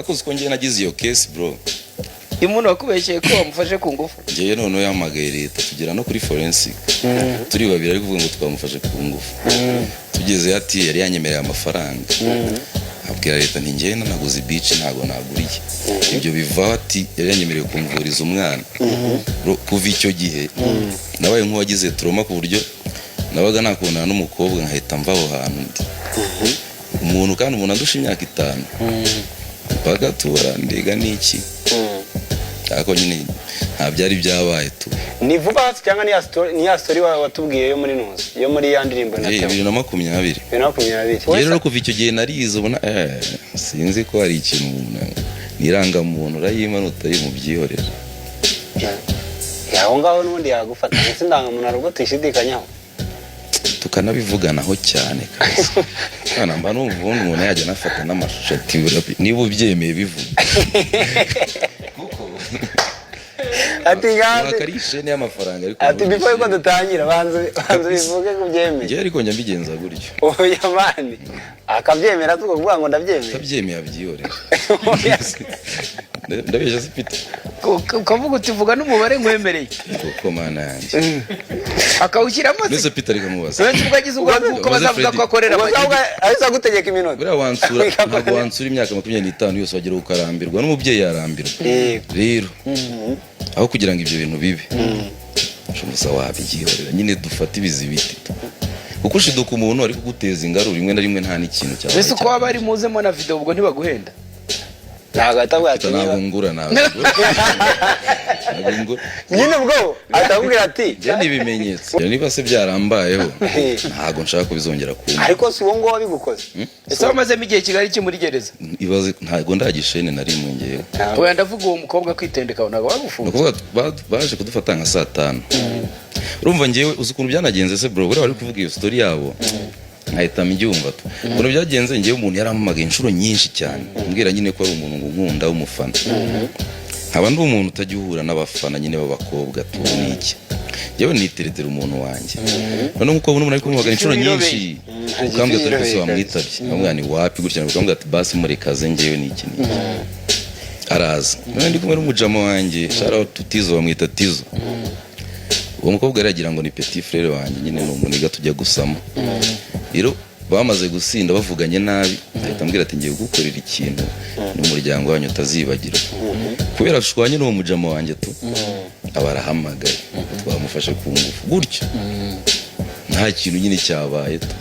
Ariko uzi ko njyewe nagize iyo case, bro? Umuntu wakubeshyeye ko wamufashe ku ngufu? Njyewe noneho yahamagaye leta, tugera no kuri forensic turi babiri, ari kuvuga ngo twamufashe ku ngufu. Tugezeyo ati yari yanyemereye amafaranga. Abwira leta nti njyewe nanaguze ibici, ntabwo naguriye ibyo. Bivaho ati yari yanyemereye kumvuriza umwana. Bro, kuva icyo gihe nabaye nk'uwagize trauma, ku buryo nabaga nakundana n'umukobwa nkahita mva aho hantu ndi. Umuntu kandi umuntu andusha imyaka 5, mpaka tubarandega n'iki, ariko nyine nta byari byabaye tu. Ni vuba hasi cyangwa ni ya story watubwiye yo muri nuzi, yo muri ya ndirimbo na Theo? 2020. 2020. Njyewe rero kuva icyo gihe narize, ubona sinzi ko hari ikintu umuntu nirangamuntu urayima nutayimubyihorera. Ya, aho ngaho n'ubundi yagufata, ndetse indangamuntu hari ubwo tuyishidikanyaho. Tukanabivuganaho cyane kabisa. Kana mba numva ubundi umuntu yajya anafata n'amashusho ati niba ubyemeye bivuga, kuko Ati nganze mwaka ari isheni y'amafaranga, ariko Ati before yuko dutangira, banza banza bivuge ko ubyemeye. Njyewe ariko njya mbigenza gutyo. Oya man, akabyemera tuko kuvuga ngo ndabyemeye. Utabyemeye abyihorera. Oya. Ndabeshya se, Peter? Ukavuga uti vuga n'umubare nkwemereye. Kuko mana yanjye. Akawushyiramo se? Mbese Peter, reka mubaze. Uretse ubwo agize ubwo kuko Ubaze bazavuga Freddy. ko akorera Ubwo amagi. ahubwo ahise agutegeka iminota. Buriya wansura, ntabwo wansura imyaka 25 yose, wagera ukarambirwa, n'umubyeyi yarambirwa. Rero aho kugira ngo ibyo bintu bibe, gusa wabyihorera nyine, dufate ibizibiti, kuko ushiduka umuntu ari kuguteza ingaru rimwe na rimwe nta n'ikintu cyabaye. Mbese uko waba ari muzemo na video, ubwo ntibaguhenda? Ntabwo ahita avuga ati ntabwo niba ngura, ntabwo ngura, ntabwo ngura. Nyine ubwo ahita akubwira ati Njye ni ibimenyetso. Niba se byarambayeho, ntabwo nshaka ko bizongera kumva. Ariko si uwo nguwo wabigukoze. Ese wamazemo igihe kigali ki muri gereza? Ibaze, ntabwo ndagishene na rimwe ngewe. Oya, ndavuga uwo mukobwa kwitendeka, ntabwo Ni bagufunze? ukuvuga baje kudufata nka saa 5. Urumva ngewe uzi ukuntu byanagenze se, bro? Buriya bari kuvuga iyo story yabo nkahita mbyumva tu. Ukuntu byagenze, ngewe umuntu yarampamagaye inshuro nyinshi cyane, ambwira nyine ko ari umuntu ngo nkunda w'umufana, nkaba ndi umuntu utajya uhura n'abafana nyine b'abakobwa tu n'iki. Njyewe niteretera umuntu wanjye. Noneho nkuko ubona umuntu ari kumuhamagara inshuro nyinshi, ukambwira ati ariko se wamwitabye? Nkamubwira ni wapi gutya, ukambwira ati basi murekaze njyewe n'iki n'iki. Araza, noneho ndi kumwe n'umujama wanjye, shout out to Tizo, bamwita Tizo. Uwo mukobwa yari yagira ngo ni petit frère wanjye nyine, ni umuniga tujya gusamo. Rero bamaze gusinda, bavuganye nabi, ahita ambwira ati ngiye kugukorera ikintu n'umuryango wanyu utazibagirwa. Kubera ashwanye n'uwo mujama wanjye tu, aba arahamagaye twamufashe ku ngufu gutyo, nta kintu nyine cyabaye tu.